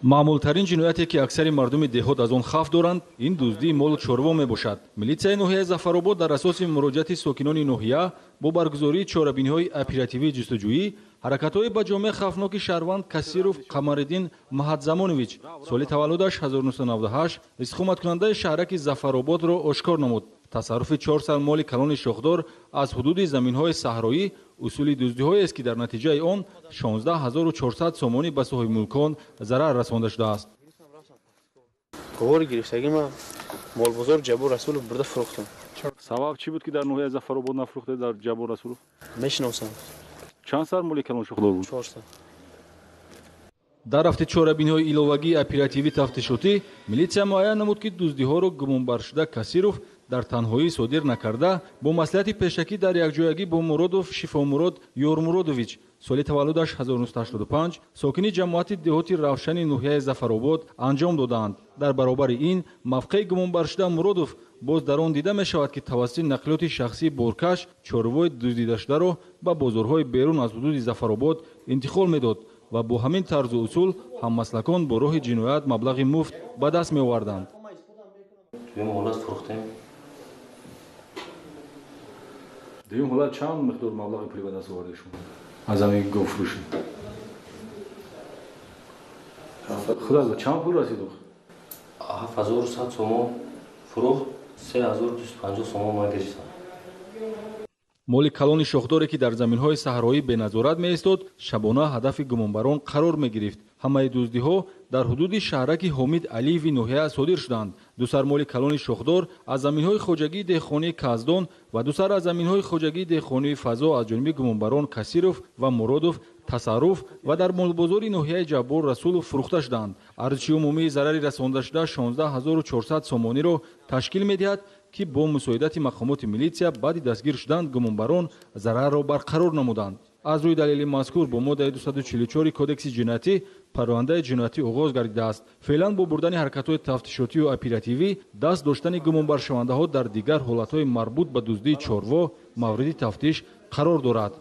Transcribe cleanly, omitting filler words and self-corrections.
Маъмултарин ҷинояте, ки аксари мардуми деҳот аз он хавф доранд, ин дуздии молу чорво мебошад. Милитсияи ноҳияи Зафаробод дар асоси муроҷиати сокинони ноҳия бо баргузории чорабиниҳои оперативии ҷустуҷӯӣ ҳаракатҳои ба ҷомеа хавфноки шаҳрванд Касиров Қамариддин Маҳадзамонович, соли таваллудаш 1998, истиқоматкунандаи шаҳраки Зафарободро ошкор намуд. Тасарруфи 4 сар моли калони шохдор аз ҳудуди заминҳои саҳроӣ усули дуздиҳоест, ки дар натиҷаи он 16 400 сомонӣ ба соҳибмулкон зарар расонда шудааст. Говори гирифтагӣ ма молбозор Ҷаббор Расулов бурда фурӯхтам. Сабаб чӣ буд, ки дар ноҳияи Зафаробод нафурӯхте, дар Ҷаббор Расулов? Мешиносам. Чанд сар моли калон шохдор буд? Чорсар. Дар рафти чорабиниҳои иловагии оперативӣ тафтишотӣ милитсия муайян намуд, ки дуздиҳоро гумонбаршуда Касиров дар танҳоӣ содир накарда, бо маслиҳати пешакӣ дар якҷоягӣ бо Муродов Шифомурод Ёрмуродович, соли таваллудаш 1985, сокини ҷамоати деҳоти Равшани ноҳияи Зафаробод анҷом додаанд. Дар баробари ин, мавқеи гумонбаршуда Муродов боз дар он дида мешавад, ки тавассути нақлиёти шахсии боркаш чорвои дуздидашударо ба бозорҳои берун аз ҳудуди Зафаробод интиқол медод ва бо ҳамин тарзу усул ҳаммаслакон бо роҳи ҷиноят маблағи муфт ба даст меоварданд. Дуюм ҳолат фурӯхтем. Дуюм ҳолат чанд миқдор маблағи пулӣ ба даст оварда шумо аз ҳамин говфурӯшӣ? Худо, чанд пул расид? 7100 сомон фурӯхт, 3250 сомон ман гирифтам. Моли калони шохдоре, ки дар заминҳои саҳроӣ беназорат меистод, шабона ҳадафи гумонбарон қарор мегирифт. Ҳамаи дуздиҳо дар ҳудуди шаҳраки Ҳомид Алиеви ноҳия содир шуданд. Ду сар моли калони шохдор аз заминҳои хоҷагии деҳқонии Каздон ва ду сар аз заминҳои хоҷагии деҳқонии Фазо аз ҷониби гумонбарон Касиров ва Муродов тасарруф ва дар молбозори ноҳияи Ҷаббор Расулов фурӯхта шуданд. Арзиши умумии зарари расондашуда 16 400 сомониро ташкил медиҳад, ки бо мусоидати мақомоти милитсия баъди дастгир шудан гумонбарон зарарро барқарор намуданд. Аз рӯи далели мазкур бо моддаи 244 Кодекси ҷиноятӣ парвандаи ҷиноятӣ оғоз гардидааст. Феълан бо бурдани ҳаракатҳои тафтишотию оперативӣ даст доштани гумонбаршавандаҳо дар дигар ҳолатҳои марбут ба дуздии чорво мавриди тафтиш қарор дорад.